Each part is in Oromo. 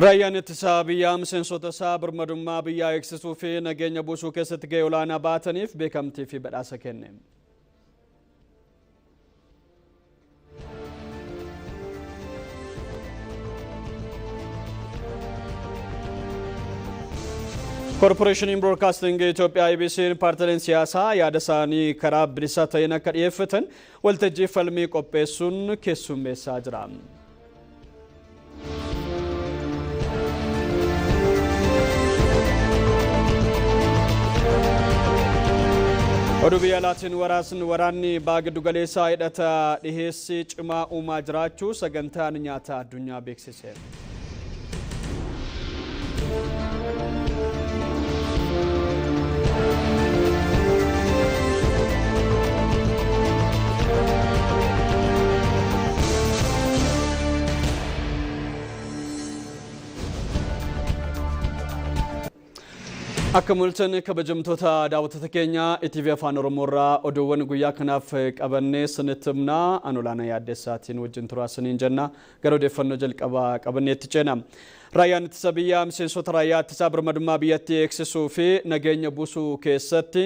Raayyaan ittisaa biyyaa miseensota isaa birmadummaa biyyaa eegsisuu fi nageenya buusuu keessatti gahee olaanaa baataniif beekamtii fi badhaasa kenne. Koorporeeshiniin Biroodkaastingii Itoophiyaa IBC'n paartileen siyaasaa yaada isaanii karaa bilisa ta'een akka dhiyeeffatan waltajjii falmii qopheessuun keessummeessaa jira. Oduu biyya alaatiin waraanni baha giddu galeessaa hidhata dhiheessii cimaa uumaa jiraachuu sagantaan nyaata addunyaa beeksise. Akka mul'atan kabajamtoota daawwattoota keenya ETV Afaan Oromoo irraa oduuwwan guyyaa kanaaf qabannee sinitti himna. An Olaanaa Yaaddessaatiin wajjin turaa siniin jenna. Gara odeeffannoo jalqabaa qabanneetti ceena. Raayyaan ittisa biyyaa miseensota raayyaa ittisaa birmadummaa biyyattii eegsisuu fi nageenya buusuu keessatti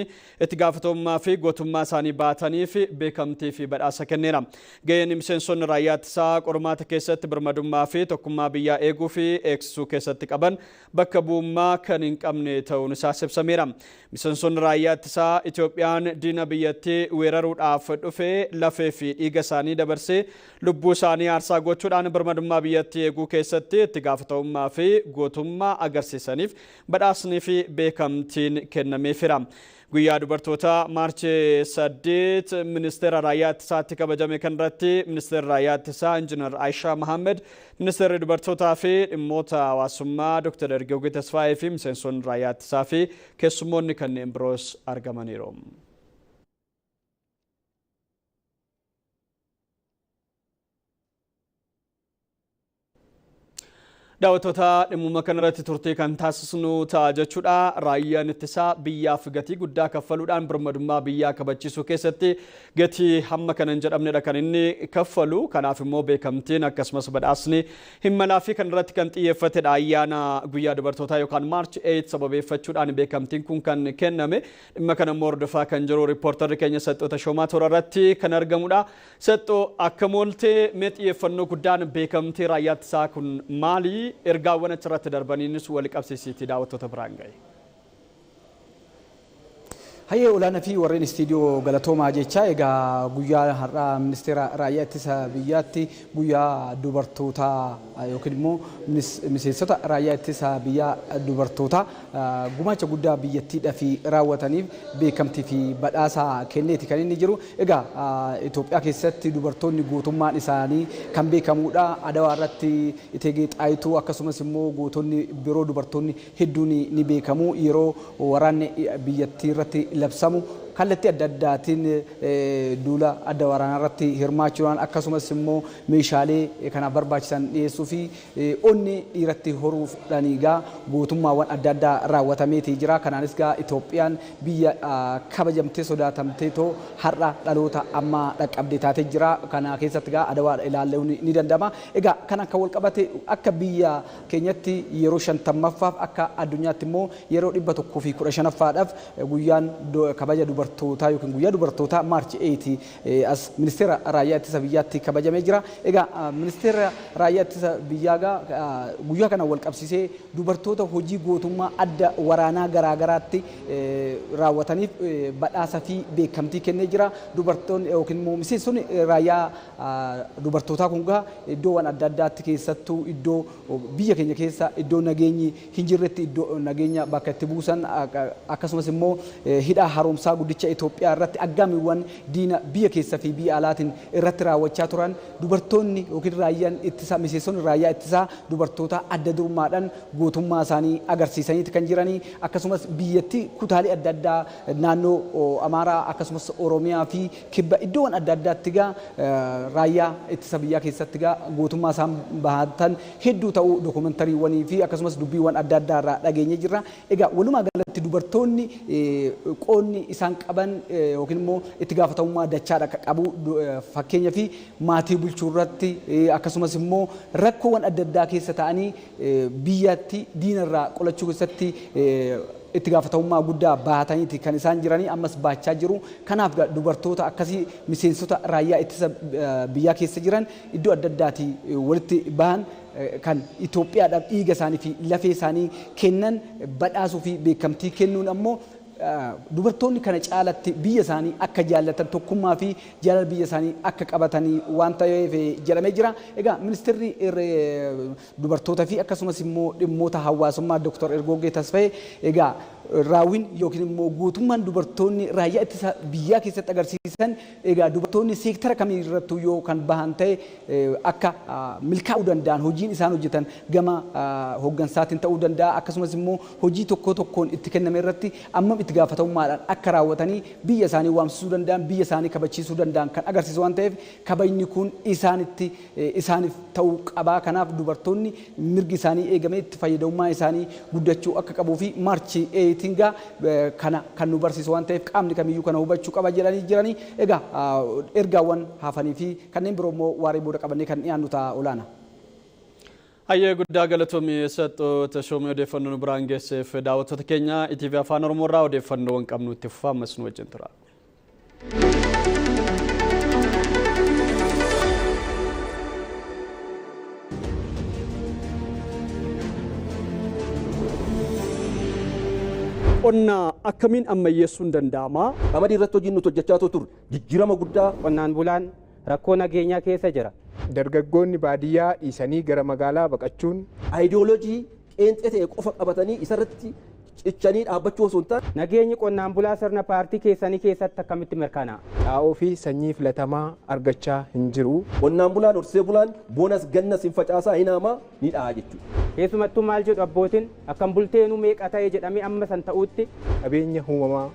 itti gaafatamummaa fi gootummaa isaanii baataniif beekamtii fi badhaasa kenneera. Gaheen miseensonni raayyaa ittisaa qormaata keessatti birmadummaa fi tokkummaa biyyaa eeguu fi eegsisuu keessatti qaban bakka bu'ummaa kan hin qabne ta'uun isaas ibsameera. Miseensonni raayyaa ittisaa Itoophiyaan diina biyyattii weeraruudhaaf dhufe lafee fi dhiiga isaanii dabarsee lubbuu isaanii aarsaa gochuudhaan birmadummaa biyyattii eeguu keessatti itti gaafatamummaa fi gootummaa agarsiisaniif badhaasnii fi beekamtiin kennameefira. Guyyaa dubartoota Maarchii 8 ministeera raayyaa ittisaatti kabajame kanarratti ministeerri raayyaa ittisaa Injiinar Aayishaa Mahammed, ministeerri dubartootaa fi dhimmoota hawaasummaa Dr. Ergeogee Tasfaayee fi miseensonni raayyaa ittisaa fi keessummoonni kanneen biroos argamaniiru. Daawwattoota dhimmuma kanarratti turtii kan taasisnu ta'a jechuudha. Raayyaan ittisaa biyyaaf gatii guddaa kaffaluudhaan birmadummaa biyyaa kabachiisuu keessatti gatii hamma kana hin jedhamnedha kan inni kaffalu. Kanaaf immoo beekamtiin akkasumas badhaasni hin malaa fi kanarratti kan xiyyeeffatedha. Ayyaana guyyaa dubartootaa yookaan Maarch 8 sababeeffachuudhaan beekamtiin kun kan kenname. Dhimma kana immoo hordofaa kan jiru riippoortarri keenya Saxxoo Tashoomaa toora irratti kan argamudha. Saxxoo, akka mooltee mee xiyyeeffannoo guddaan beekamtii raayyaa ittisaa kun maali? Ergaawwan achirratti darbaniinis wal qabsiisiitii daawwattoota biraan gahe. Hayyee Olaanaa fi warreen istiidiyoo, galatoomaa jecha. Egaa guyyaa har'aa ministeera raayyaa ittisa biyyaatti guyyaa dubartootaa yookiin immoo miseensota raayyaa ittisa biyyaa dubartootaa gumaacha guddaa biyyattiidhaaf raawwataniif beekamtii fi badhaasa kenneeti kan inni jiru. Egaa Itoophiyaa keessatti dubartoonni gootummaan isaanii kan beekamudha. Adawaa irratti Iteegee Xaayituu akkasumas immoo gootonni biroo dubartoonni hedduun ni beekamu. Yeroo waraanni biyyattii irratti labsamu kallattii adda addaatiin duula adda waraanaa irratti hirmaachuudhaan akkasumas immoo meeshaalee kanaaf barbaachisan dhiyeessuu fi onni dhiiratti horuudhaan egaa gootummaawwan adda addaa raawwatameeti jira. Kanaanis egaa Itoophiyaan biyya kabajamtee sodaatamtee too har'a dhaloota ammaa dhaqqabdee taatee jira. Kana keessatti egaa Adawaa ilaaluun ni danda'ama. Egaa kan akka wal qabate akka biyya keenyatti yeroo 50ffaaf, akka addunyaatti immoo yeroo 115ffaadhaaf guyyaan kabaja dubartootaa yookiin guyyaa dubartootaa Maarchi 8 as ministeera raayyaa ittisa biyyaatti kabajamee jira. Egaa ministeera raayyaa ittisa biyyaa guyyaa kana wal qabsiisee dubartoota hojii gootummaa adda waraanaa garaagaraatti raawwataniif badhaasa fi beekamtii kennee jira. Dubartoonni yookiin immoo miseensonni raayyaa dubartootaa kun gaa iddoowwan adda addaatti, keessattuu iddoo biyya keenya keessa iddoo nageenyi hin jirretti iddoo nageenya bakka itti buusan, akkasumas immoo hidha haaromsaa guddicha Itoophiyaa irratti aggaamiiwwan diina biyya keessa fi biyya alaatiin irratti raawwachaa turan dubartoonni yookiin raayyaan ittisaa, miseensonni raayyaa ittisaa dubartoota adda durummaadhaan gootummaa isaanii agarsiisaniiti kan jiranii. Akkasumas biyyattii kutaalee adda addaa, naannoo Amaaraa akkasumas Oromiyaa fi kibba iddoowwan adda addaatti gaa raayyaa ittisa biyyaa keessatti gaa gootummaa isaan bahatan hedduu ta'uu dookumentariiwwanii fi akkasumas dubbiiwwan adda addaa irraa dhageenye jirra. Egaa walumaa galatti dubartoonni qoonni isaan qaban yookiin immoo itti gaafatamummaa dachaadha qabu. Fakkeenyaa fi maatii bulchuu irratti akkasumas immoo rakkoowwan adda addaa keessa ta'anii biyyatti diinarraa qolachuu keessatti itti gaafatamummaa guddaa baataniiti kan isaan jiranii ammas baachaa jiru. Kanaaf dubartoota akkasii miseensota raayyaa ittisa biyyaa keessa jiran iddoo adda addaati walitti bahan kan Itoophiyaadhaaf dhiiga isaanii fi lafee isaanii kennan badhaasuu fi beekamtii kennuun ammoo dubartoonni kana caalatti biyya isaanii akka jaallatan tokkummaa fi jaalala biyya isaanii akka qabatanii waan ta'eef jedhamee jira. Egaa ministeerri dubartoota fi akkasumas immoo dhimmoota hawaasummaa Dr. Ergoggee Tasfaye egaa raawwiin yookiin immoo guutummaan dubartoonni raayyaa ittisa biyyaa keessatti agarsiisan egaa dubartoonni seektara kamii irrattuu yoo kan bahan ta'e akka milkaa'uu danda'an hojiin isaan hojjetan gama hooggansaatiin ta'uu danda'a akkasumas immoo hojii tokko tokkoon itti kenname irratti ammam itti gaafatamummaadhaan akka raawwatanii biyya isaanii waamsisuu danda'an biyya isaanii kabachiisuu danda'an kan agarsiisu waan ta'eef kabajni kun isaanitti isaaniif ta'uu qabaa. Kanaaf dubartoonni mirgi isaanii eegamee itti fayyadamummaa isaanii guddachuu akka qabuu fi maarchii 8 kana kan nu barsiisu waan ta'eef qaamni kamiyyuu kana hubachuu qaba jedhanii jiranii. Egaa ergaawwan hafanii fi kanneen biroo immoo waaree booda qabannee kan dhiyaannu ta'a olaana. Hayyee guddaa galatoomii Saxoo Tashoomee odeeffannoo nu biraan geesseef. Daawwattoota keenya ETV Afaan Oromoo irraa odeeffannoowwan qabnu itti fufaa ammas nu wajjin tura. Qonna akkamiin ammayyeessuun danda'ama? Qamadii irratti hojiin nuti hojjechaa turre jijjiirama guddaa. Qonnaan bulaan rakkoo nageenyaa keessa jira. Dargaggoonni baadiyyaa dhiisanii gara magaalaa baqachuun aayidiyooloojii qeenxee ta'e qofa qabatanii isarratti cichanii dhaabbachuu osoo hin taane. Nageenyi qonnaan bulaa sirna paartii keessanii keessatti akkamitti mirkanaa'a? Xaa'oo fi sanyii filatamaa argachaa hin jiru. Qonnaan bulaan horsee bulaan boonas gannas hin facaasaa hin haamaa ni dha'a jechuudha. Keessumattuu maal jedhu abbootiin akkam bulteenuu meeqa ta'e jedhamee amma san ta'utti. Qabeenya uumamaa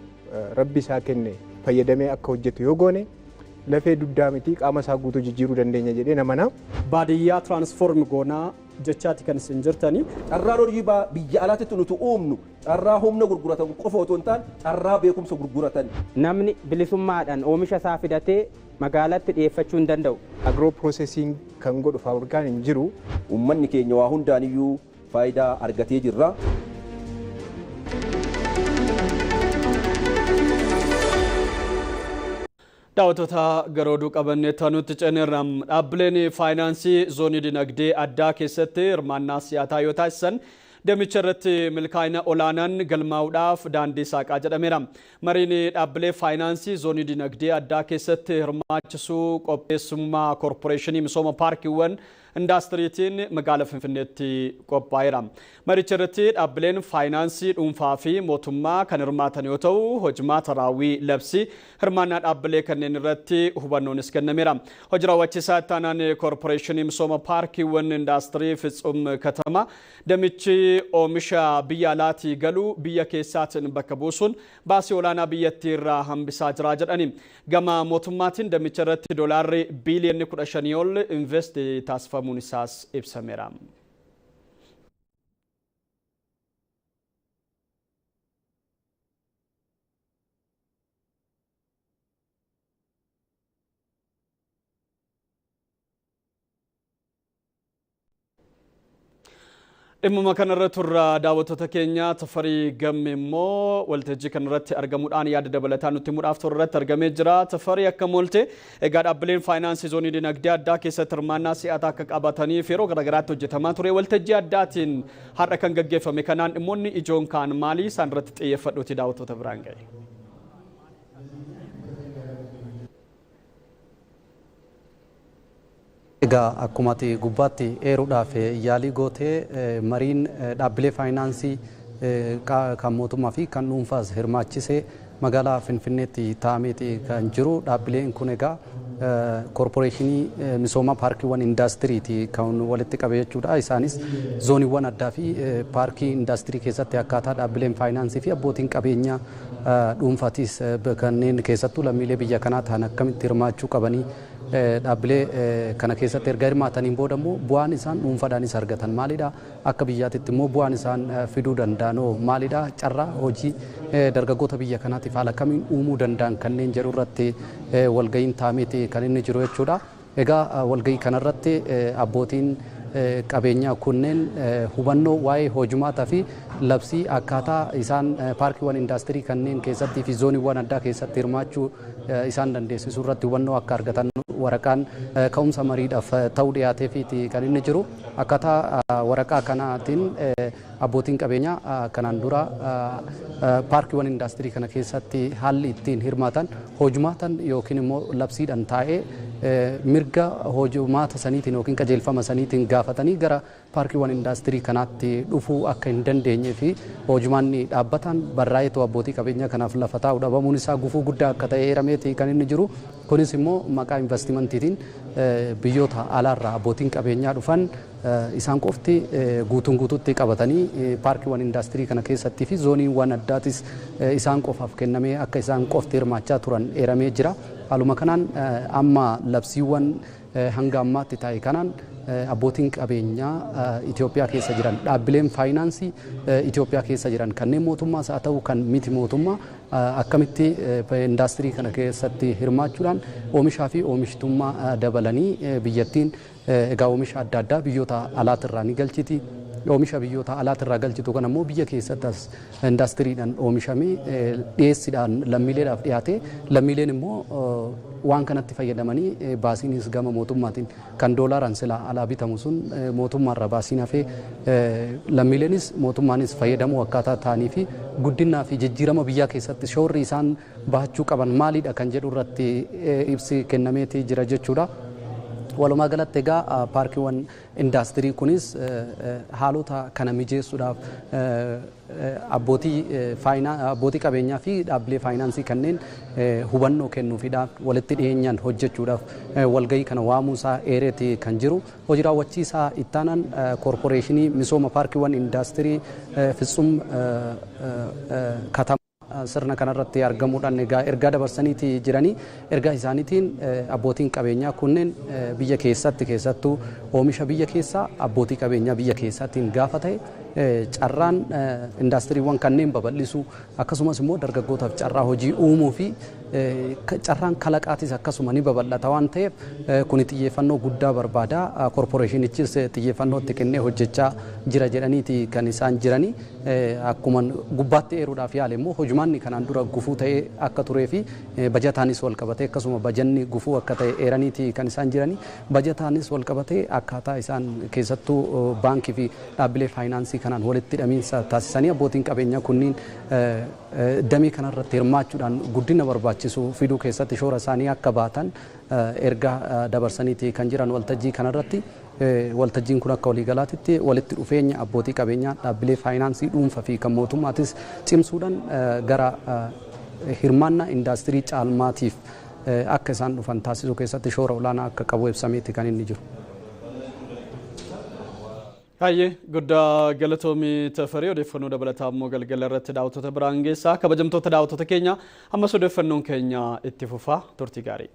rabbi isaa kenne fayyadamee akka hojjetu yoo goone lafee dugdaa miti qaama isaa guutuu jijjiiruu dandeenya jedhee namana. Baadiyyaa tiraansfoorm goonaa jechaati kan isin jirtanii. Carraan hojii biyya alaatti nuti uumnu carraa humna gurguratan qofa otoo hin taane carraa beekumsa gurguratan. Namni bilisummaadhaan oomisha isaa fidatee magaalatti dhiyeeffachuu hin danda'u. Agiroo piroosesiin kan godhu faabrikaan hin jiru. Uummanni keenya waa hundaaniyyuu faayidaa argatee jirra. Daawwattoota gara oduu qabannee nutti ceneerra. Dhaabbileen faayinaansii zoonii dinagdee addaa keessatti hirmaannaa siyaasaa yoo taasisan damicha irratti milkaa'ina olaanaan galmaa'uudhaaf daandii saaqaa jedhameera. Mariin dhaabbilee faayinaansii zoonii dinagdee addaa keessatti hirmaachisuu qopheessummaa koorporeeshinii misooma paarkiiwwan indaastiriitiin magaalaa Finfinneetti qophaa'eera. Maricha irratti dhaabbileen faayinaansii dhuunfaa fi mootummaa kan hirmaatan yoo ta'u hojimaata raawwii labsii hirmaannaa dhaabbilee kanneen irratti hubannoonis kennameera. Hojii raawwachiisaa itti aanaan koorporeeshinii misooma paarkiiwwan indaastirii Fitsum Katama damichi oomisha biyya alaatii galu biyya keessaatiin bakka buusuun baasii olaanaa biyyattii irraa hambisaa jira jedhani. Gama mootummaatiin damicha irratti doolaarri biiliyoonni 15 ol invest taasifamuun isaas ibsameera. Dhimma kanarra turra daawwattoota keenya Tafarii Gamme immoo waltajjii kanarratti argamuudhaan yaada dabalataa nutti himuudhaaf toora irratti argamee jira. Tafarii akkam oolte? Egaa dhaabbileen faayinaansii zoonii dinagdee addaa keessatti hirmaannaa si'ataa akka qabataniif yeroo garaagaraatti hojjetamaa ture. Waltajjii addaatiin har'a kan gaggeeffame kanaan dhimmoonni ijoon kaan maali? Isaan irratti xiyyeeffadhuuti daawwattoota biraan ga'e. Egaa akkuma ati gubbaatti eeruudhaaf yaalii gootee mariin dhaabbilee faayinaansii kan mootummaa fi kan dhuunfaas hirmaachisee magaalaa Finfinneetti taa'ameeti kan jiru. Dhaabbileen kun egaa koorporeeshinii misooma paarkiiwwan indaastiriiti kan walitti qabe jechuudha. Isaanis zooniiwwan addaa fi paarkii indaastirii keessatti akkaataa dhaabbileen faayinaansii fi abbootiin qabeenyaa dhuunfaatis kanneen keessattuu lammiilee biyya kanaa ta'an akkamitti hirmaachuu qabanii Dhaabbilee kana keessatti erga hirmaataniin booda immoo bu'aan isaan dhuunfaadhaanis argatan maalidha? Akka biyyaatitti immoo bu'aan isaan fiduu danda'an maalidha? Carraa hojii dargaggoota biyya kanaatiif haala kamiin uumuu danda'an kanneen jedhu irratti walga'iin taa'ameeti kan inni jiru jechuudha. Egaa walga'ii kanarratti abbootiin qabeenyaa kunneen hubannoo waa'ee hojumaataa fi labsii akkaataa isaan paarkiiwwan indaastirii kanneen keessattii fi zooniiwwan addaa keessatti hirmaachuu isaan dandeessisuu irratti hubannoo akka argatan waraqaan ka'umsa mariidhaaf ta'uu dhiyaateefiiti kan inni jiru. Akkaataa waraqaa kanaatiin abbootiin qabeenyaa kanaan dura paarkiiwwan indaastirii kana keessatti haalli ittiin hirmaatan hojumaatan yookiin immoo labsiidhaan taa'ee mirga hojumaata saniitiin yookiin qajeelfama saniitiin gaafatanii gara paarkiiwwan indaastirii kanaatti dhufuu akka hin dandeenye fi hojumaanni dhaabbataan barraa'eetu abbootii qabeenyaa kanaaf lafa taa'u dhabamuun isaa gufuu guddaa akka ta'e eerameeti kan inni jiru. Kunis immoo maqaa investimantiitiin biyyoota alaarraa abbootiin qabeenyaa dhufan isaan qofti guutuun guutuutti qabatanii paarkiiwwan indaastirii kana keessattii fi zooniiwwan addaatis isaan qofaaf kennamee akka isaan qofti hirmaachaa turan eeramee jira. Haaluma kanaan amma labsiiwwan hanga ammaatti taa'e kanaan abbootiin qabeenyaa Itoophiyaa keessa jiran dhaabbileen faayinaansii Itoophiyaa keessa jiran kanneen mootummaas haa ta'u kan miti mootummaa akkamitti indaastirii kana keessatti hirmaachuudhaan oomishaa fi oomishtummaa dabalanii biyyattiin egaa oomisha adda addaa biyyoota alaatirraa ni galchiti. Oomisha biyyoota alaatirraa galchitu kan ammoo biyya keessatti as indaastiriidhaan oomishamee dhiyeessiidhaan lammiileedhaaf dhiyaate lammiileen immoo waan kanatti fayyadamanii baasiinis gama mootummaatiin kan doolaaraan silaa alaa bitamu sun mootummaarra baasiin hafee lammiileenis mootummaanis fayyadamuu akkaataa ta'anii fi guddinaa fi jijjiirama biyyaa keessatti shoorri isaan bahachuu qaban maalidha kan jedhu irratti ibsi kennameeti jira jechuudha. Walumaa galatti egaa paarkiiwwan indaastirii kunis haalota kana mijeessuudhaaf abbootii qabeenyaa fi dhaabbilee faayinaansii kanneen hubannoo kennuufiidhaaf walitti dhiyeenyaan hojjechuudhaaf walgahii kana waamuusaa eereeti kan jiru. Hojii raawwachiisaa ittaanaan koorporeeshinii misooma paarkiiwwan indaastirii Fitsum Katama sirna kanarratti argamuudhaan egaa ergaa dabarsaniiti jiranii ergaa isaaniitiin abbootiin qabeenyaa kunneen biyya keessatti keessattuu oomisha biyya keessaa abbootii qabeenyaa biyya keessaatiin gaafa ta'e carraan indaastiriiwwan kanneen babal'isuu akkasumas immoo dargaggootaaf carraa hojii uumuu fi carraan kalaqaatis akkasuma ni babal'ata waan ta'eef kuni xiyyeeffannoo guddaa barbaada. Koorporeeshinichis xiyyeeffannoo itti kennee hojjechaa jira jedhaniiti kan isaan jiranii. Akkuma gubbaatti eeruudhaaf yaale immoo hojumaanni kanaan dura gufuu ta'ee akka turee fi bajataanis wal qabatee akkasuma bajanni gufuu akka ta'e eeraniiti kan isaan jiranii. Bajataanis wal qabatee akkaataa isaan keessattuu baankii fi dhaabbilee faayinaansii kanaan walitti hidhamiinsa taasisanii abbootiin qabeenyaa kunniin damee kanarratti hirmaachuudhaan guddina barbaachisu fiduu keessatti shoora isaanii akka baatan ergaa dabarsaniiti kan jiran waltajjii kanarratti. Waltajjiin kun akka waliigalaatitti walitti dhufeenya abbootii qabeenyaa dhaabbilee faayinaansii dhuunfaa fi kan mootummaatis cimsuudhaan gara hirmaannaa indaastirii caalmaatiif akka isaan dhufan taasisuu keessatti shoora olaanaa akka qabu ibsameeti kan inni jiru. Hayyee guddaa galatoomii Tafarii odeeffannoo dabalataa immoo galgala irratti daawwattoota biraan geessaa kabajamtoota daawwattoota keenya ammas odeeffannoon keenya itti fufaa turtii gaarii.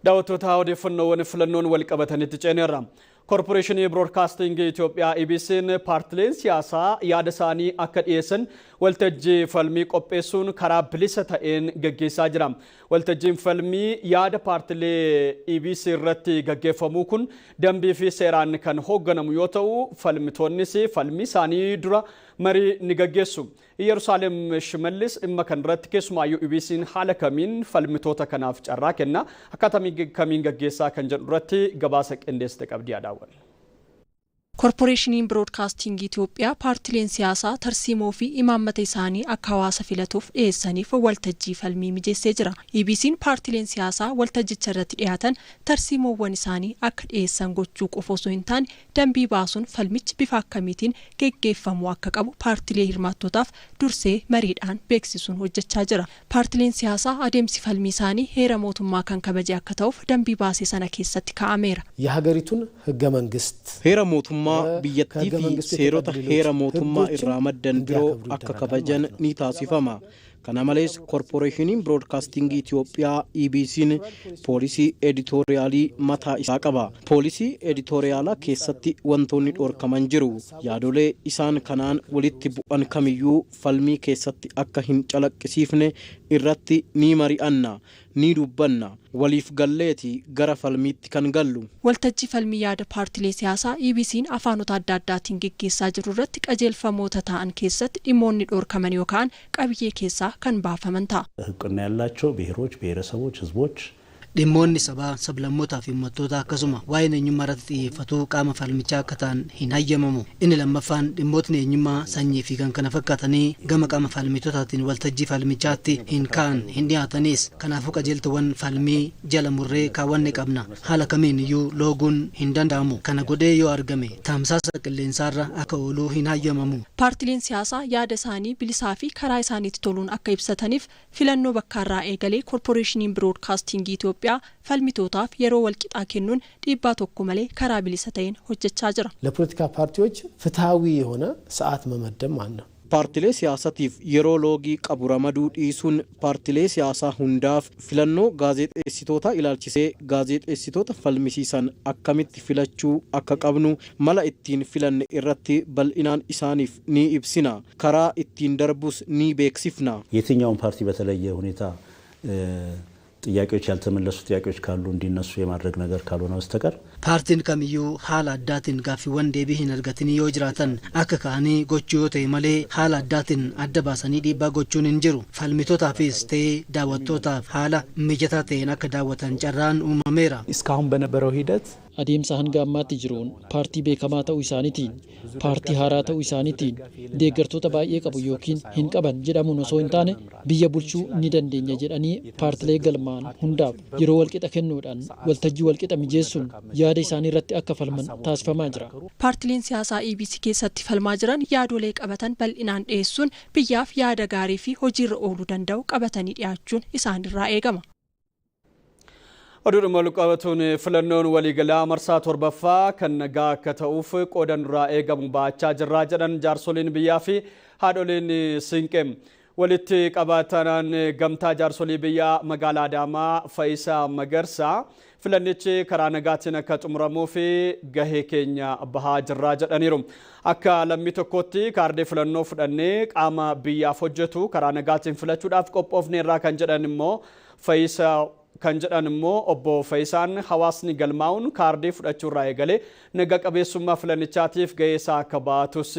Daawwattoota odeeffannoowwan filannoon wal qabatanitti ceeneerra. Koorporeeshinii Biroodkaastingii Itoophiyaa EBC'n paartileen siyaasaa yaada isaanii akka dhiyeessan waltajjii falmii qopheessuun karaa bilisa ta'een gaggeessaa jira. Waltajjiin falmii yaada paartilee EBC irratti gaggeeffamu kun dambii fi seeraan kan hoogganamu yoo ta'u falmitoonnis falmii isaanii dura marii ni gaggeessu. Yerusaalem Shimallis dhimma kanarratti keessumaayyuu EBC'n haala kamiin falmitoota kanaaf carraa kenna akkaataa kamiin gaggeessaa kan jedhu irratti gabaasa qindeessite qabdi yaadaawwan. Koorporeeshiniin Biroodkaastingii Itoophiyaa paartileen siyaasaa tarsiimoo fi imaammata isaanii akka hawaasa filatuuf dhiyeessaniif waltajjii falmii mijeessee jira. EBC'n paartileen siyaasaa waltajjicha irratti dhiyaatan tarsiimoowwan isaanii akka dhiyeessan gochuu qofa osoo hin taane dambii baasuun falmichi bifa akkamiitiin geggeeffamuu akka qabu paartilee hirmaattootaaf dursee mariidhaan beeksisuun hojjechaa jira. Paartileen siyaasaa adeemsi falmii isaanii heera mootummaa kan kabaje akka ta'uuf dambii baasee sana keessatti kaa'ameera. የሀገሪቱን ህገ መንግስት Heera mootummaa Mootummaa biyyattii fi seerota heera mootummaa irraa maddan biroo akka kabajan ni taasifama. Kana malees Korporeeshiniin Biroodkaastingii Itoophiyaa EBC'n poolisii editooriyaalii mataa isaa qaba. Poolisii editooriyaalaa keessatti wantoonni dhorkaman jiru. Yaadolee isaan kanaan walitti bu'an kamiyyuu falmii keessatti akka hin calaqqisiifne irratti ni mari'anna, ni dubbanna. Waliif galleeti gara falmiitti kan gallu. Waltajjii falmii yaada paartilee siyaasaa EBC'n afaanota adda addaatiin geggeessaa jiru irratti qajeelfamoota ta'an keessatti dhimmoonni dhorkaman yookaan qabiyyee keessaa kan baafaman ta'a. እውቅና ያላቸው ብሔሮች፣ ብሔረሰቦች፣ ህዝቦች Dhimmoonni sabaa, sablammootaa fi uummattoota akkasuma waa'een eenyummaa irratti xiyyeeffatu qaama falmichaa akka ta'an hin hayyamamu. Inni lammaffaan dhimmootni eenyummaa, sanyii fi kan kana fakkaatanii gama qaama falmitootaatiin waltajjii falmichaatti hin ka'an, hin dhiyaatanis. Kanaafuu qajeeltowwan falmii jala murree kaawwanne qabna. Haala kamiin iyyuu looguun hin danda'amu. Kana godhee yoo argame tamsaasa qilleensaarra akka ooluu hin hayyamamu. Paartileen siyaasaa yaada isaanii bilisaa fi karaa isaaniitti toluun akka ibsataniif filannoo bakkaarraa eegalee Korporeeshiniin Biroodkaastingii Itoophiyaa falmitootaaf yeroo walqixaa kennuun dhiibbaa tokko malee karaa bilisa ta'een hojjechaa jira. ለፖለቲካ ፓርቲዎች ፍትሐዊ የሆነ ሰዓት መመደብ ማለት ነው። Paartilee siyaasatiif yeroo loogii qabu ramaduu dhiisuun paartilee siyaasaa hundaaf filannoo gaazexeessitoota ilaalchisee gaazexeessitoota falmisiisan akkamitti filachuu akka qabnu mala ittiin filanne irratti bal'inaan isaaniif ni ibsina. Karaa ittiin darbus ni beeksifna. የትኛውን ፓርቲ በተለየ ሁኔታ ጥያቄዎች ያልተመለሱ ጥያቄዎች ካሉ እንዲነሱ የማድረግ ነገር ካልሆነ በስተቀር Paartiin kamiyyuu haala addaatiin gaaffiiwwan deebii hin argatin yoo jiraatan akka ka'anii gochuu yoo ta'e malee haala addaatiin adda baasanii dhiibbaa gochuun hin jiru. Falmitootaafis ta'ee daawwattootaaf haala mijataa ta'een akka daawwatan carraan uumameera. እስካሁን በነበረው ሂደት Adeemsa hanga ammaatti jiruun paartii beekamaa ta'uu isaaniitiin, paartii haaraa ta'uu isaaniitiin, deeggartoota baay'ee qabu yookiin hin qaban jedhamuun osoo hin taane biyya bulchuu ni dandeenya jedhanii paartilee galmaan hundaaf yeroo walqixa kennuudhaan waltajjii walqixa mijeessuun yaada isaanii irratti akka falman taasifamaa jira. Paartileen siyaasaa EBC keessatti falmaa jiran yaadolee qabatan bal'inaan dhiyeessuun biyyaaf yaada gaarii fi hojiirra ooluu danda'u qabatanii dhiyaachuun isaanirraa eegama. Oduudhuma walqabatuun filannoon waliigalaa marsaa 7ffaa kan nagaa akka ta'uuf qooda nurraa eegamu baachaa jirraa jedhan jaarsoliin biyyaa fi haadholiin siinqee. Walitti qabatanaan gamtaa jaarsolii biyyaa magaalaa Adaamaa Fayisaa Magarsaa filannichi karaa nagaatiin akka xumuramuu fi gahee keenya bahaa jirraa jedhaniiru. Akka lammii tokkotti kaardii filannoo fudhannee qaama biyyaaf hojjetu karaa nagaatiin filachuudhaaf qophoofneerraa kan jedhan immoo Fayisaa kan jedhan immoo obbo Faayisaan hawaasni galmaa'uun kaardii fudhachuurraa eegalee naga qabeessummaa filannichaatiif gahee isaa akka baatus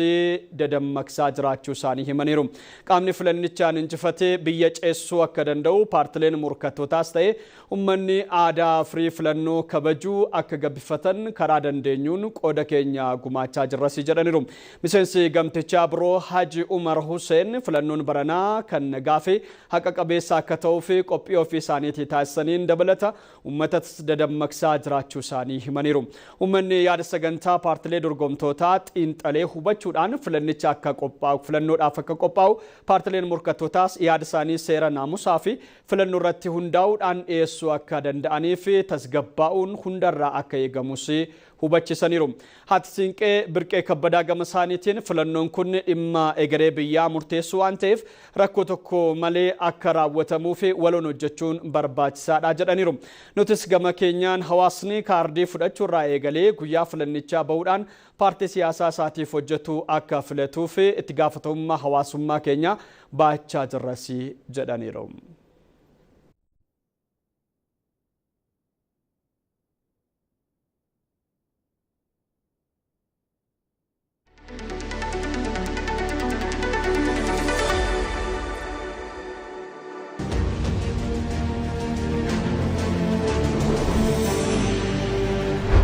dadammaqsaa jiraachuu isaanii himaniiru. Qaamni filannichaan injifatee biyya ceessuu akka danda'u paartileen morkattootaas ta'e uummanni aadaa firii filannoo kabajuu akka gabbifatan karaa dandeenyuun qooda keenya gumaachaa jirras jedhaniiru. Miseensi gamtichaa biroo Haji Umar Hussein filannoon baranaa kan nagaa fi haqa qabeessa akka ta'uuf qophii ofii isaaniitii taasisan dabalata uummata dadammaqsaa jiraachuu isaanii himaniiru. Uummanni yaada sagantaa paartilee dorgomtootaa xiinxalee hubachuudhaan filannicha akka qophaa'u filannoodhaaf akka qophaa'u paartileen morkattootaas yaada isaanii seera naamusaa fi filannoo irratti hundaa'uudhaan dhiyeessuu akka danda'aniif tasgabbaa'uun hundarraa akka eegamus hubachiisaniiru. Haati Siinqee Birqee Kabbadaa gama isaaniitiin filannoon kun dhimma egeree biyyaa murteessuu waan ta'eef rakkoo tokko malee akka raawwatamuu fi waloon hojjechuun barbaachisaadha jedhaniiru. Nutis gama keenyaan hawaasni kaardii fudhachuurraa eegalee guyyaa filannichaa bahuudhaan paartii siyaasaa isaatiif hojjetu akka filatuu fi itti gaafatamummaa hawaasummaa keenya baachaa jirras jedhaniiru.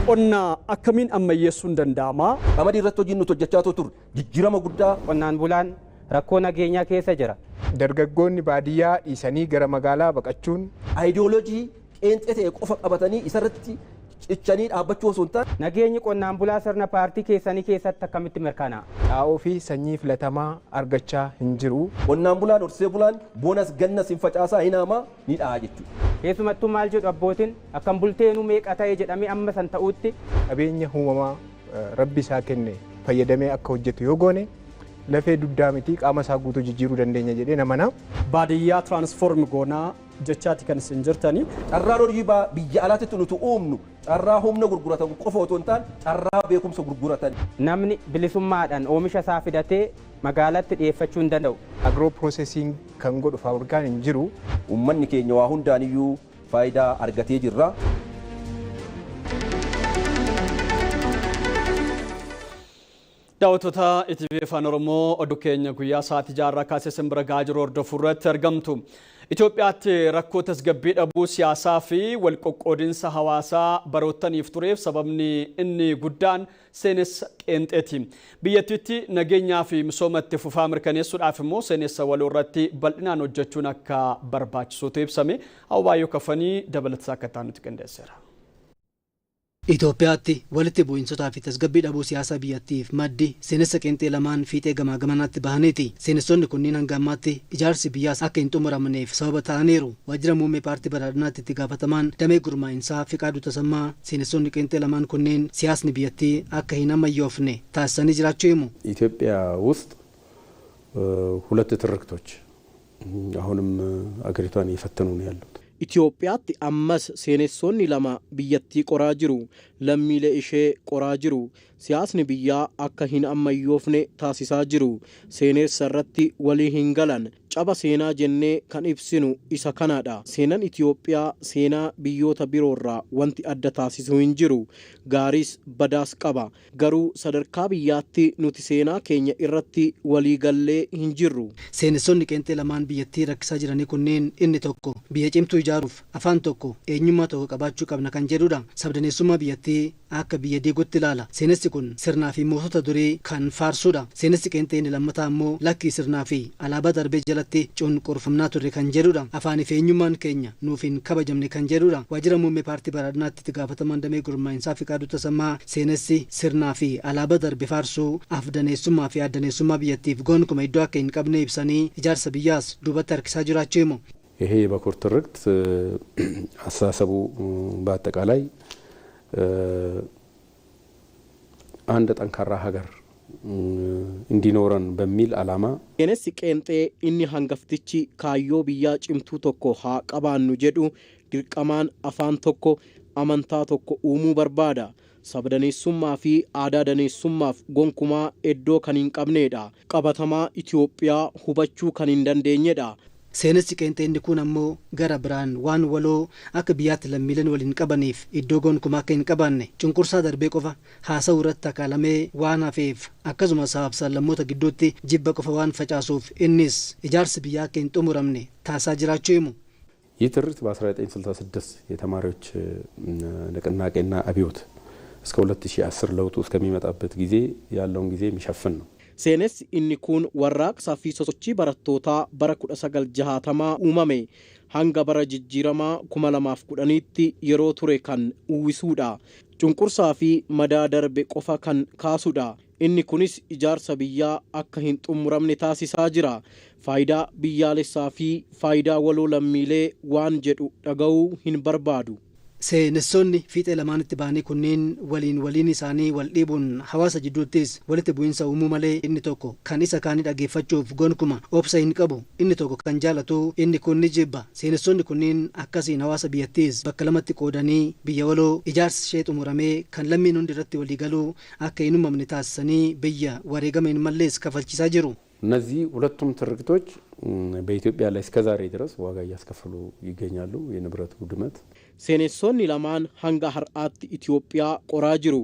Qonna akkamiin ammayyeessuun danda'ama? Qamadii irratti hojiin nuti hojjechaa turre jijjiirama guddaa. Qonnaan bulaan rakkoo nageenyaa keessa jira. Dargaggoonni baadiyyaa dhiisanii gara magaalaa baqachuun Ayidiyooloojii qeenxee ta'e qofa qabatanii isarratti cichanii dhaabbachuu osoo hin taane. Nageenyi qonnaan bulaa sirna paartii keessanii keessatti akkamitti mirkanaa'a? Xaa'oo fi sanyii filatamaa argachaa hin jiru. Qonnaan bulaan horsee bulaan boonas gannas hin facaasaa hin haamaa ni dha'a jechuudha. Keessumattuu maal jedhu abbootiin akkam bulteenuu meeqa ta'e jedhamee amma san ta'utti. Qabeenya uumamaa rabbi isaa kenne fayyadamee akka hojjetu yoo goone lafee dugdaa miti qaama isaa guutuu jijjiiruu dandeenya jedhee namana. Baadiyyaa tiraansfoorm goonaa jechaati kan isin jirtani. Carraan hojii biyya alaatti nuti uumnu carraa humna gurguratan qofa otoo hin taane carraa beekumsa gurguratan. Namni bilisummaadhaan oomisha isaa fidatee magaalatti dhiyeeffachuu hin danda'u. Agro processing kan godhu faabrikaan hin jiru. Uummanni keenya waa hundaaniyyuu faayidaa argatee jirra. Daawwattoota ETV Afaan Oromoo oduu keenya guyyaa sa'aatii 6 kaasee isin bira gahaa jiru hordofuu irratti argamtu. Itoophiyaatti rakkoo tasgabbii dhabuu siyaasaa fi walqoqqoodinsa hawaasaa baroottaniif tureef sababni inni guddaan seenessa qeenxeeti. Biyyattiitti nageenyaa fi misooma itti fufaa mirkaneessuudhaaf immoo seenessa waloo irratti bal'inaan hojjechuun akka barbaachisuutu ibsame. Awwaayyoo Kafanii dabalataa akka ta'an nuti qindeesseera. Itoophiyaatti walitti bu'insotaa fi tasgabbii dhabuu siyaasaa biyyattiif maddi seenessa qeenxee lamaan fiixee gamaa gamanaatti bahaniiti. Seenessonni kunneen hanga ammaatti ijaarsi biyyaas akka hin xumuramneef sababa ta'aniiru. Waajjira muummee paartii badhaadhinaatti itti gaafatamaan damee gurmaa'insaa Fiqaaduu Tasammaa seenessonni qeenxee lamaan kunneen siyaasni biyyattii akka hin ammayyoofne taasisanii jiraachuu himu. ኢትዮጵያ ውስጥ ሁለት ትርክቶች አሁንም አገሪቷን እየፈተኑ ነው ያሉት። Itoophiyaatti ammas seenessonni lama biyyattii qoraa jiru. Lammiilee ishee qoraa jiru. Siyaasni biyyaa akka hin ammayyoofne taasisaa jiru. Seenessa irratti walii hin galan. Caba seenaa jennee kan ibsinu isa kanadha. Seenaan Itoophiyaa seenaa biyyoota biroorraa wanti adda taasisu hin jiru. Gaariis badaas qaba. Garuu sadarkaa biyyaatti nuti seenaa keenya irratti walii gallee hin jirru. Seenessonni qeenxee lamaan biyyattii rakkisaa jiranii kunneen inni tokko biyya cimtuu ijaaruuf afaan tokko eenyummaa tokko qabaachuu qabna kan jedhudha. Sabdaneessummaa biyyattii akka biyya diigutti ilaala. Seenessi kun sirnaa fi mootota durii kan faarsudha. Seenessi qeenxee inni lammataa immoo lakkii sirnaa fi alaabaa darbee jalatti cunqurfamnaa turre kan jedhudha. Afaanii fi eenyummaan keenya nuuf hin kabajamne kan jedhudha. Waajjira muummee paartii badhaadhinaatti itti gaafatamaan damee gurmaa'insaa Fiqaaduu Tasammaa seenessi sirnaa fi alaabaa darbe faarsuu afdaneessummaa fi addaneessummaa biyyattiif gonkumaa iddoo akka hin qabne ibsanii ijaarsa biyyaas duubatti harkisaa jiraachuu himu. ይሄ የበኩር ትርክት አስተሳሰቡ በአጠቃላይ አንድ ጠንካራ ሀገር እንዲኖረን በሚል ዓላማ Seenessi qeenxee inni hangaftichi kaayyoo biyyaa cimtuu tokko haa qabaannu jedhu dirqamaan afaan tokko amantaa tokko uumuu barbaada. Sabdaneessummaa fi aadaa daneessummaaf gonkumaa iddoo kan hin qabnedha. Qabatamaa Itoophiyaa hubachuu kan hin dandeenyedha. Seenessi qeenxee inni kun ammoo gara biraan waan waloo akka biyyaatti lammiileen waliin qabaniif iddoo gonkumaa akka hin qabaanne cunqursaa darbee qofa haasa'uu irratti akaalamee waan hafeef akkasumas sablammoota gidduutti jibba qofa waan facaasuuf innis ijaarsi biyyaa akka hin xumuramne taasisaa jiraachuu himu. ይህ ትርክት በ1966 የተማሪዎች ንቅናቄና አብዮት እስከ 2010 ለውጡ እስከሚመጣበት ጊዜ ያለውን ጊዜ የሚሸፍን ነው። Seenessi inni kun warraaqsaa fi sosochii barattootaa bara 1960 uumame hanga bara jijjiiramaa 2010tti yeroo ture kan uwwisuudha. Cunqursaa fi madaa darbe qofa kan kaasudha. Inni kunis ijaarsa biyyaa akka hin xumuramne taasisaa jira. Faayidaa biyyaalessaa fi faayidaa waloo lammiilee waan jedhu dhaga'uu hin barbaadu. Seenessonni fiixee lamaanitti bahanii kunneen waliin waliin isaanii wal dhiibuun hawaasa jidduuttis walitti bu'iinsa uumuu malee inni tokko kan isa kaanii dhaggeeffachuuf gonkuma obsa hin qabu. Inni tokko kan jaalatu inni kun ni jibba. Seenessonni kunneen akkasiin hawaasa biyyattiis bakka lamatti qoodanii biyya waloo ijaarsi ishee xumuramee kan lammiin hundi irratti walii galuu akka hin uumamne taasisanii biyya wareegama hin mallees kafalchiisaa jiru. እነዚህ ሁለቱም ትርክቶች በኢትዮጵያ ላይ እስከ ዛሬ ድረስ ዋጋ እያስከፈሉ ይገኛሉ። የንብረት ውድመት Seenessonni lamaan hanga har'aatti Itoophiyaa qoraa jiru.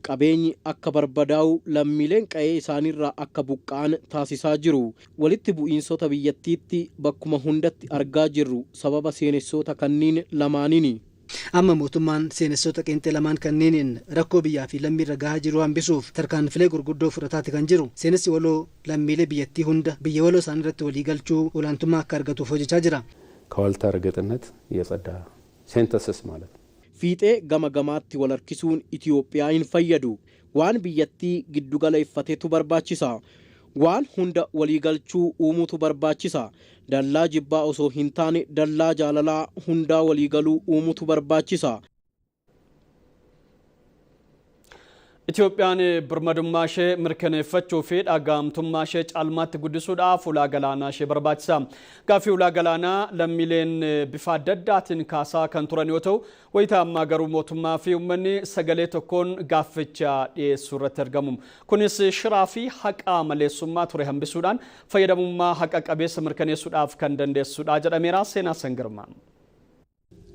Qabeenyi akka barbadaa'u lammiileen qa'ee isaaniirraa akka buqqa'an taasisaa jiru. Walitti bu'iinsota biyyattiitti bakkuma hundatti argaa jirru sababa seenessota kanneen lamaaniini. Amma mootummaan seenessota qeenxee lamaan kanneeniin rakkoo biyyaa fi lammiirra gahaa jiru hambisuuf tarkaanfilee gurguddoo fudhataati kan jiru. Seenessi waloo lammiilee biyyattii hunda biyya waloo isaanii irratti walii galchuu olaantummaa akka argatuuf hojjechaa jira. ከዋልታ ረገጥነት የጸዳ ሴንተስስ ማለት ነው። Fiixee gama gamaatti wal harkisuun Itoophiyaa hin fayyadu. Waan biyyattii giddugala iffateetu barbaachisa. Waan hunda waliigalchuu uumuutu barbaachisa. Dallaa jibbaa osoo hin taane dallaa jaalalaa hundaa waliigaluu uumuutu barbaachisa. Itoophiyaan birmadummaa ishee mirkaneeffachuu fi dhagaamtummaa ishee caalmaatti guddisuudhaaf ulaa galaanaa ishee barbaachisa. Gaaffii ulaa galaanaa lammiileen bifa adda addaatiin kaasaa kan turan yoo ta'u, wayitaa ammaa garuu mootummaa fi uummanni sagalee tokkoon gaafficha dhiyeessuu irratti argamu. Kunis shiraa fi haqa maleessummaa ture hambisuudhaan fayyadamummaa haqa qabeessa mirkaneessuudhaaf kan dandeessudha jedhameera. Seenaa Sangirmaa.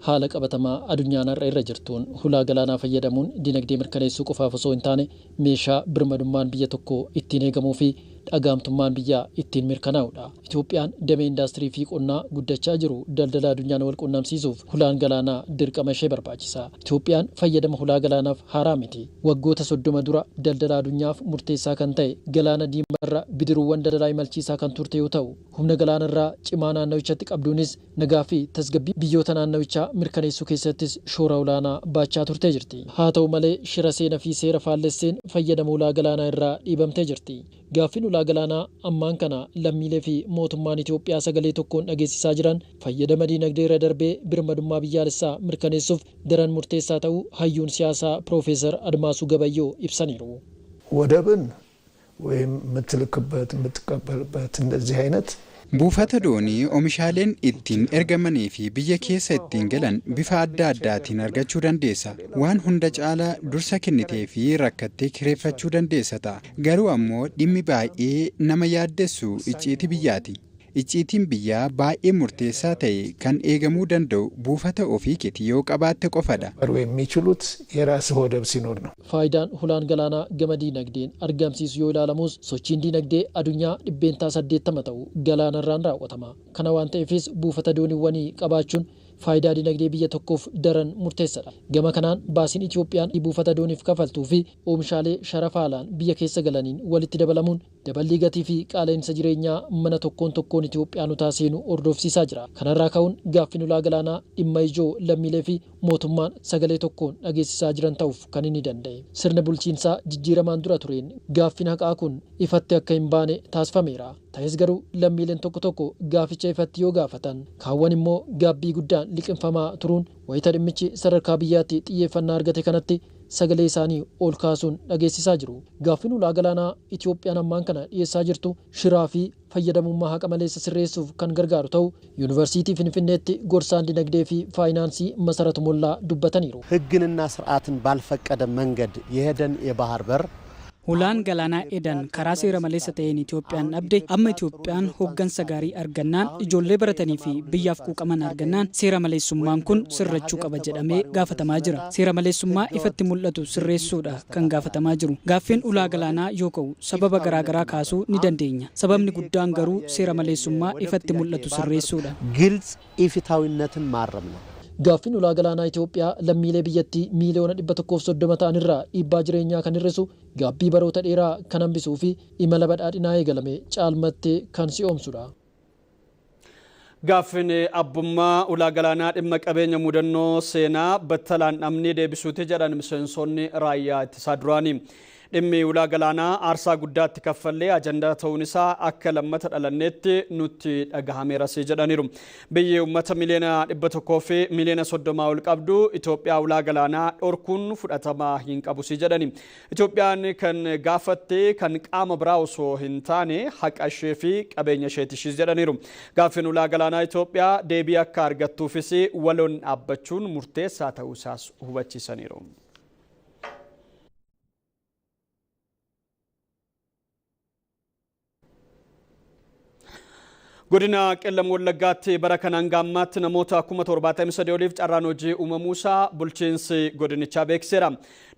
Haala qabatamaa addunyaan har'a irra jirtuun hulaa galaanaa fayyadamuun dinagdee mirkaneessuu qofaaf osoo hin taane meeshaa birmadummaan biyya tokkoo ittiin eegamuu fi dhagaamtummaan biyyaa ittiin mirkanaa'udha. Itoophiyaan damee indaastirii fi qonnaa guddachaa jiru daldala addunyaan wal qunnamsiisuuf hulaan galaanaa dirqama ishee barbaachisa. Itoophiyaan fayyadama hulaa galaanaaf haaraa miti. Waggoota 30 dura daldala addunyaaf murteessaa kan ta'e galaana diimaarra bidiruuwwan daldalaa imalchiisaa kan turte yoo ta'u, humna galaanarraa cimaa naannawichatti qabduunis nagaa fi tasgabbii biyyoota naannawichaa mirkaneessuu keessattis shoora olaanaa baachaa turtee jirti. Haa ta'u malee shira seenaa fi seera faallesseen fayyadama ulaa galaanaa irraa dhiibamtee jirti. Gaaffiin ulaa galaanaa ammaan kana lammiilee fi mootummaan Itoophiyaa sagalee tokkoon dhageessisaa jiran fayyadama diinagdee irra darbee birmadummaa biyyaalessaa mirkaneessuuf daran murteessaa ta'uu hayyuun siyaasaa Piroofeesar Admaasuu Gabayyoo ibsaniiru. ወደብን ወይም የምትልክበት የምትቀበልበት እንደዚህ አይነት Buufata doonii oomishaaleen ittiin ergamanii fi biyya keessa ittiin galan bifa adda addaatiin argachuu dandeessa. Waan hunda caalaa dursa kennitee fi rakkattee kireeffachuu dandeessa ta'a. Garuu ammoo dhimmi baay'ee nama yaaddessu icciitii biyyaati. Icciitiin biyyaa baay'ee murteessaa ta'e kan eegamuu danda'u buufata ofii keetii yoo qabaatte qofadha. የሚችሉት የራስህ ወደብ ሲኖር ነው። Faayidaan hulaan galaanaa gama diinagdeen argamsiisu yoo ilaalamus sochiin diinagdee addunyaa 80% ta'u galaanarraan raawwatama. Kana waan ta'eefis buufata dooniiwwanii qabaachuun faayidaa dinagdee biyya tokkoof daran murteessaadha. Gama kanaan baasiin Itoophiyaan buufata dooniif kafaltuu fi oomishaalee sharafa alaan biyya keessa galaniin walitti dabalamuun daballii gatii fi qaala'insa jireenyaa mana tokkoon tokkoon Itoophiyaanotaa seenu hordofsiisaa jira. Kanarraa ka'uun gaaffiin ulaa galaanaa dhimma ijoo lammiilee fi mootummaan sagalee tokkoon dhageessisaa jiran ta'uuf kan inni danda'e. Sirna bulchiinsaa jijjiiramaan dura tureen gaaffiin haqaa kun ifatti akka hin baane taasifameera. Ta'es garuu lammiileen tokko tokko gaaficha ifatti yoo gaafatan kaawwan immoo gaabbii guddaan liqinfamaa turuun wayita dhimmichi sadarkaa biyyaatti xiyyeeffannaa argate kanatti sagalee isaanii ol kaasuun dhageessisaa jiru. Gaaffiin ulaa galaanaa Itoophiyaan ammaan kana dhiyeessaa jirtu shiraa fi fayyadamummaa haqa maleessa sirreessuuf kan gargaaru ta'u Yuunivarsiitii Finfinneetti gorsaan dinagdee fi faayinaansii Masarat Mollaa dubbataniiru. ሕግንና ስርዓትን ባልፈቀደ መንገድ የሄደን የባህር በር Hulaan galaanaa Edan karaa seera maleessa ta'een Itoophiyaan dhabde amma Itoophiyaan hoggansa gaarii argannaan ijoollee baratanii fi biyyaaf quuqaman argannaan seera maleessummaan kun sirrachuu qaba jedhamee gaafatamaa jira. Seera maleessummaa ifatti mul'atu sirreessuudha kan gaafatamaa jiru. Gaaffiin ulaa galaanaa yoo ka'u sababa garaagaraa kaasuu ni dandeenya. Sababni guddaan garuu seera maleessummaa ifatti mul'atu sirreessuudha. ግልጽ ኢፍትሐዊነትን ማረም ነው። Gaaffiin ulaa galaanaa Itoophiyaa lammiilee biyyattii miiliyoona 130 ta'an irraa dhiibbaa jireenyaa kan hir'isu gaabbii baroota dheeraa kan hambisuu fi imala badhaadhinaa eegalame caalmattee kan si'oomsudha. Gaaffiin abbummaa ulaa galaanaa dhimma qabeenya mudannoo seenaa battalaan dhabnee deebisuuti jedhan miseensonni raayyaa ittisaa duraanii. Dhimmi ulaa galaanaa aarsaa guddaatti kaffallee ajandaa ta'uun isaa akka lammata dhalanneetti nutti dhagahameeras jedhaniiru. Biyyi uummata miliyoona 100 fi miliyoona 30 ol qabdu Itoophiyaa ulaa galaanaa dhorkuun fudhatama hin qabus jedhani. Itoophiyaan kan gaafatte kan qaama biraa osoo hin taane haqa ishee fi qabeenya isheetishis jedhaniiru. Gaaffiin ulaa galaanaa Itoophiyaa deebii akka argattuufis waloon dhaabbachuun murteessaa ta'uu isaas hubachiisaniiru. Godina Qellam Wallaggaatti bara kanaan gaammaatti namoota 73,000 oliif carraan hojii uumamuusaa bulchiinsi godinichaa beeksiseera.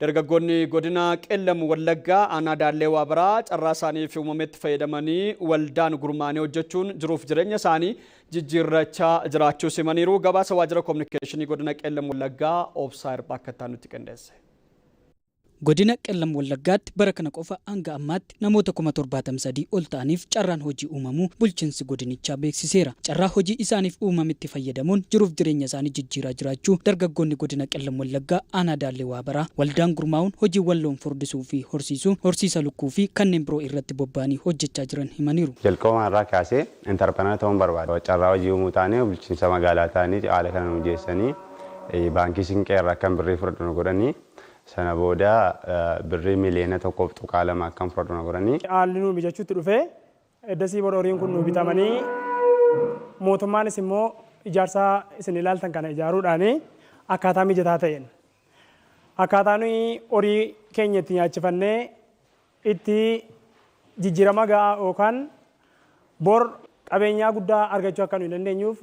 Dargaggoonni godina Qellam Wallaggaa aanaa Daallee Waabaraa carraa isaaniif uumametti fayyadamanii waldaan gurmaanii hojjechuun jiruuf jireenya isaanii jijjiirrachaa jiraachuu simaniiru. Gabaasa waajjira kominikeeshinii godina Qellam Wallaggaa Obsaa Irbaa akkataa nutti qindeesse. Godina Qellam Wallaggaatti bara kana qofa hanga ammaatti namoota 73,000 ol ta'aniif carraan hojii uumamuu bulchiinsi godinichaa beeksiseera. Carraa hojii isaaniif uumametti fayyadamuun jiruuf jireenya isaanii jijjiiraa jiraachuu dargaggoonni godina Qellam Wallaggaa aanaa Daallee Waabaraa waldaan gurmaa'uun hojiiwwan loon furdisuu fi horsiisuu, horsiisa lukkuu fi kanneen biroo irratti bobba'anii hojjechaa jiran himaniiru. Jalqabuma irraa kaasee intarpireenar ta'uun barbaada. Carraa hojii uumuu taanee bulchiinsa magaalaa ta'anii haala kana nu mijeessanii baankii Sinqee irraa kan birrii fudhatu nu godhanii Sana booda birrii miliyoona 1.2 akkan fudhadhu na godhanii. Haalli nu mijachuutti dhufee eddasii booda horiin kun nu bitamanii mootummaanis immoo ijaarsa isin ilaaltan kana ijaaruudhaan akkaataa mijataa ta'een akkaataa nuyi horii keenya itti nyaachifannee itti jijjiirama gahaa yookaan bor qabeenyaa guddaa argachuu akka nuyi dandeenyuuf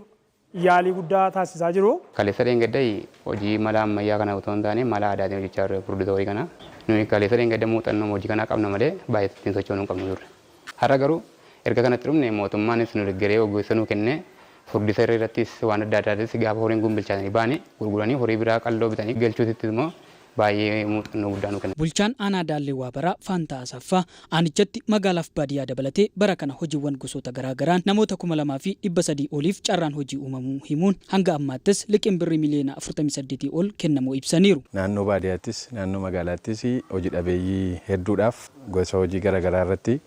yaalii guddaa taasisaa jiru. Kaleessa dheengadda hojii mala ammayyaa kana otoo hin taane mala aadaatiin hojjechaa turre furdisa horii kana. Nuyi kaleessa dheengadda muuxannoo hojii kanaa qabna malee baay'ee ittiin sochoonuu hin qabnu turre. Har'a garuu erga kanatti dhumne mootummaanis nu deeggaree ogeessa nuu kennee furdisa irrattis waan adda addaatis gaafa horiin kun bilchaatanii baane gurguranii horii biraa qalloo bitanii galchuutitti immoo baay'ee muuxannoo guddaa nu kenna. Bulchaan aanaa Daallee Waabaraa Faantaa Asaffaa aanichatti magaalaaf baadiyyaa dabalatee bara kana hojiiwwan gosoota garaagaraan namoota 2300 oliif carraan hojii uumamuu himuun hanga ammaattis liqiin birrii miliyoona 48 ol kennamuu ibsaniiru. Naannoo baadiyyaattis naannoo magaalaattis hojii dhabeeyyii hedduudhaaf gosa hojii garaagaraa irratti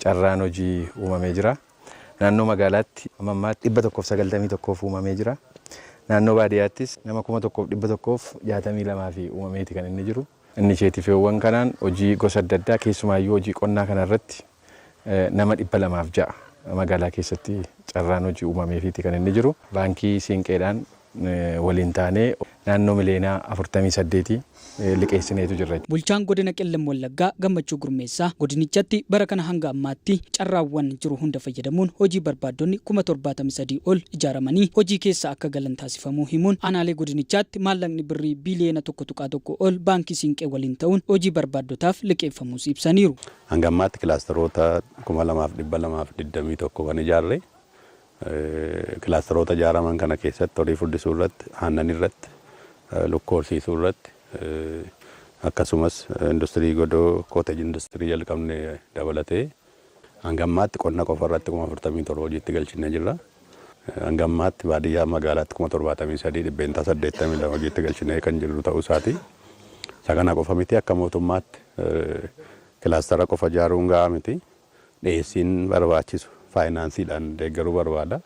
carraan hojii uumamee jira. Naannoo magaalaatti amma ammaatti 191 uumamee jira. Naannoo baadiyyaattis nama 1162 fi uumameeti kan inni jiru. Inisheetiiviiwwan kanaan hojii gosa adda addaa keessumaayyuu hojii qonnaa kanarratti nama 206 magaalaa keessatti carraan hojii uumameefiiti kan inni jiru. Baankii Siinqeedhaan waliin taanee naannoo miliyoona 48 liqeessineetu jirra. Bulchaan godina Qellem Wallaggaa Gammachuu Gurmeessaa godinichatti bara kana hanga ammaatti carraawwan jiru hunda fayyadamuun hojii barbaaddonni 73,000 ol ijaaramanii hojii keessa akka galan taasifamuu himuun aanaalee godinichaatti maallaqni birrii biliyoona 1.1 ol baankii Siinqee waliin ta'uun hojii barbaaddotaaf liqeeffamuus ibsaniiru. Hanga ammaatti kilaasteroota 2221 kan ijaarre kilaasteroota ijaaraman kana keessatti horii furdisuu irratti, aannan irratti, lukkuu horsiisuu irratti akkasumas industirii godoo kooteej industirii jalqabne dabalatee hanga ammaatti qonna qofa irratti 47,000 hojiitti galchinee jirra. Hanga ammaatti baadiyyaa magaalaatti 73,000 82% hojiitti galchinee kan jirru ta'uu isaati. Isa kana qofa miti akka mootummaatti kilaastera qofa ijaaruun gahaa miti. Dhiyeessiin barbaachisu faayinaansiidhaan deeggaruu barbaada.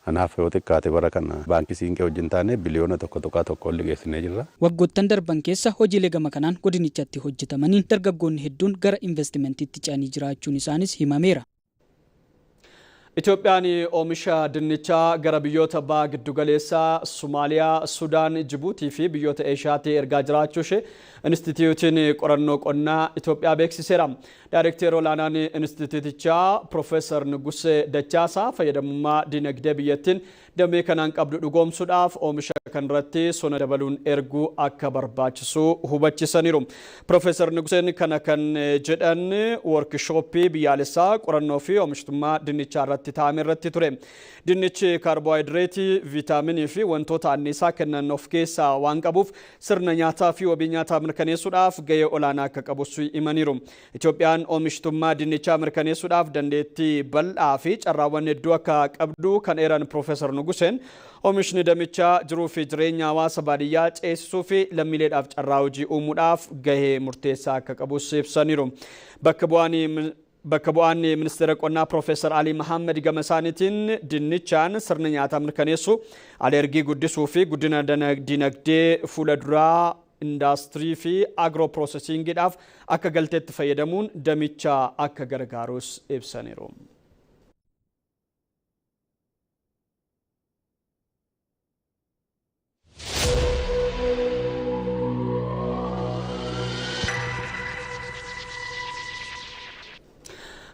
Kanaaf yoo xiqqaate bara kana baankii Siinqee wajjin taane biliyoona 1.1 ol liqeessinee jirra. Waggoottan darban keessa hojiilee gama kanaan godinichatti hojjetamaniin dargaggoonni hedduun gara investimentiitti ce'anii jiraachuun isaanis himameera. Itoophiyaan oomisha dinnichaa gara biyyoota baha giddugaleessaa Somaaliyaa, Sudaan, Jibuutii fi biyyoota Eeshiyaatti ergaa jiraachuu ishee Inistituutiin qorannoo qonnaa Itoophiyaa beeksiseera. Daayirekteer olaanaan inistituutichaa Piroofeesar Nugusee Dachaasaa fayyadamummaa dinagdee biyyattiin damee kanaan qabdu dhugoomsuudhaaf oomisha kanarratti sona dabaluun erguu akka barbaachisu hubachiisaniiru. Piroofeesar Nuguseen kana kan jedhan woorkishooppii biyyaalessaa qorannoo fi oomishtummaa dinnichaa irratti taa'ame irratti ture. Dinnichi kaarboohayidireetii, viitaaminii fi wantoota anniisaa kennan of keessaa waan qabuuf sirna nyaataa fi wabii nyaataa mirkaneessuudhaaf gahee olaanaa akka qabus himaniiru. Itoophiyaan oomishtummaa dinnichaa mirkaneessuudhaaf dandeettii bal'aa fi carraawwan hedduu akka qabdu kan eeran Piroofeesar Nuguseen oomishni damichaa jiruu fi jireenya hawaasa baadiyyaa ceesisuu fi lammiileedhaaf carraa hojii uumuudhaaf gahee murteessaa akka qabus ibsaniiru. Bakka bu'aan ministeera qonnaa Piroofeesar Alii Mahammed gama isaaniitiin dinnichaan sirna nyaataa mirkaneessuu, alergii guddisuu fi guddina dinagdee fuula duraa indaastirii fi agiroo piroosesiingiidhaaf akka galteetti fayyadamuun damicha akka gargaarus ibsaniiru.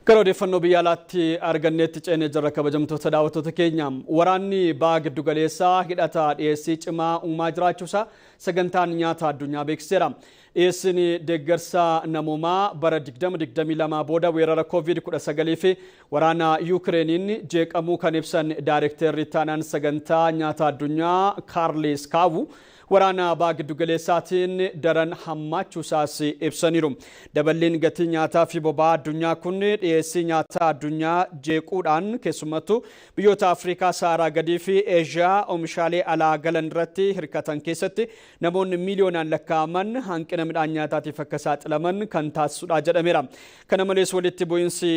Gara odeeffannoo biyya alaatti arganneetti ceenee jirra kabajamtoota daawwattoota keenya. Waraanni baha giddugaleessaa hidhata dhiyeessii cimaa uumaa jiraachuusaa sagantaan nyaata addunyaa beeksiseera. Dhiyeessiin deeggarsa namoomaa bara 2022 booda weerara COVID-19 fi waraana Yukireeniin jeeqamuu kan ibsan daayirekteerri taanaan sagantaa nyaata addunyaa Kaarlis Kaawu waraana baha giddugaleessaatiin daran hammaachuusaas ibsaniiru. Daballiin gatii nyaataa fi boba'aa addunyaa kun dhiyeessii nyaataa addunyaa jeequudhaan keessumattuu biyyoota Afrikaa Saaraa gadii fi Eeshiyaa oomishaalee alaa galan irratti hirkatan keessatti namoonni miiliyoonaan lakkaa'aman hanqina midhaan nyaataatiif akka saaxilaman kan taasisudha jedhameera. Kana malees walitti bu'iinsi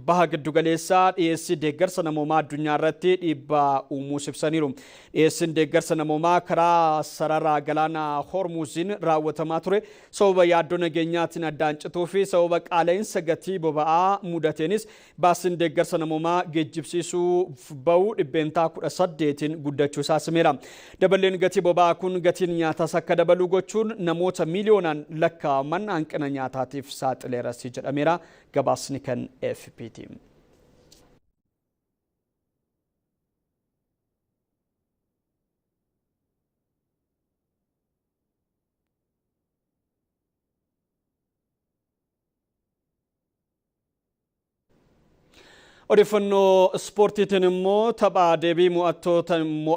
baha giddugaleessaa dhiyeessii deeggarsa namoomaa addunyaa irratti dhiibbaa uumuus ibsaniiru. Dhiyeessiin deeggarsa namoomaa karaa Sarara galaana Hormuziin raawwatamaa ture sababa yaaddoo nageenyaatiin addaan cituu fi sababa qaala'insa gatii boba'aa mudateenis baasiin deeggarsa namoomaa geejjibsiisuuf bahu 18% guddachuu isaa simeera. Daballeen gatii boba'aa kun gatiin nyaataas akka dabalu gochuun namoota miiliyoonaan lakkaa'aman hanqina nyaataatiif saaxileeras jedhameera. Gabaasni kan AFP'ti. Odeeffannoo ispoortiitiin immoo tapha deebii mo'attoota